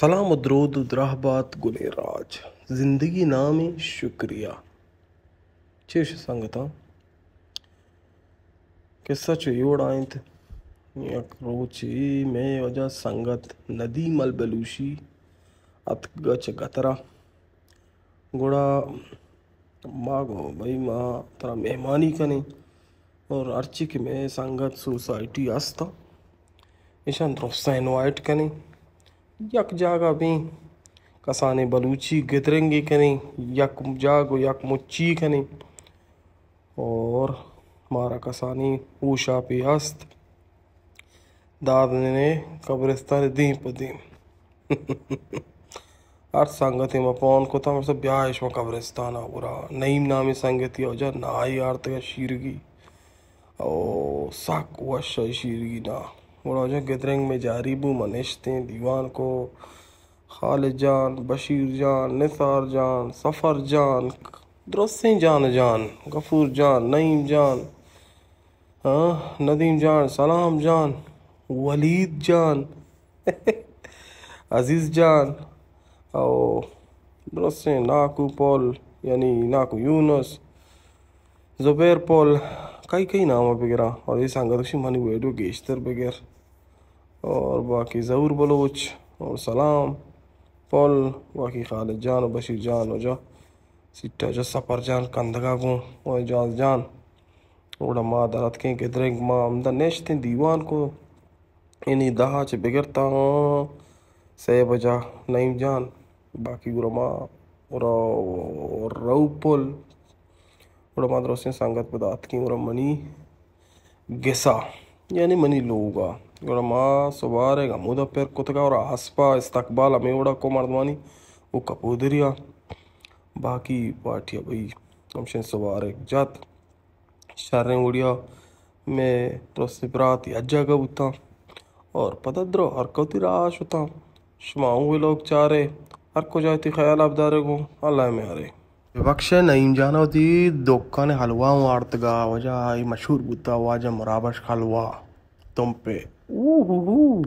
سلام و درود و دراہ بات گلیں راج، زندگی نامیں شکریہ۔ چش سنگتاں، قصہ چو اے وڑا انت۔ یک روچے مئے واجہ سنگت ندیم البلوشی اتکگ چہ گترا۔ گڑا ما گو بھئی، ما ترا مہمانی کنیں اور ہرچی کہ مئے سنگت سوسائٹی ہست، ایشان درستاں انوائٹ کنیں، یک جاگہ بیں، کسانیں بلوچی گدرنگے کنیں، یک جاگ و یک مچی کنیں۔ اور مارا کسانی ہوشاپی ہست، داد ننے قبرستان دیم پہ دیم۔ ہر سنگتے ما پون کتا، مرسا بیا اش ما قبرستان آ۔ گڑا نعیم نامی سنگتی او جا نائی آرتگا شیرگی، او سک وش شیرگی نا۔ گڑا جا گدرنگ میں جاری بو، من نشتیں دیوان کو، خالد جان، بشیر جان، نثار جان، سفر جان، درستیں جان جان، غفور جان، نعیم جان، ہاں، ندیم جان، سلام جان، ولید جان، عزیز جان، او درستیں ناکو پل، یعنی ناکو یونس، زبیر پل، کئی کئی نام بگراں، اور یہ سنگت گوشی منی ویڈیو گیشتر بگر۔ اور باقی ظہور بلوچ اور سلام پل، باقی خالد جان و بشیر جان و جا سیٹا جا سفر جان کندگا گوں و اعجاز جان۔ گڑا ما در اتکیں گدرنگ، ما ہمدا نشتیں دیوان کو، یعنی دہا چہ بگرتا سے بجا نعیم جان، باقی گڑا ما رو، رو پل۔ گڑا ما درستیں سنگت پدا اتکیں گڑا منی گسا، یعنی منی لوگا۔ گڑا ما سوارگ ہمودا پر کتگا اور آسپا استقبال ہمیں وڑا کو مردمانی او کپودریا۔ باقی پارٹیا بھئی ہمشیں سوارگ جت۔ شریں وڑیا مئے درستیں برات یک جاگہ بوتاں اور پدا درو ہر کتی راہ شتاں۔ شما اوں ویلوگ چارے، ہر کجا تی خیال آپ دارے گوں، اللہ میارے۔ ببخشے نعیم جان، وتی دکان حلوا اوں آرتگا، واجہ اے مشہور بوتا، واجہ مرابش حلوا تمپے۔ اوہوہو۔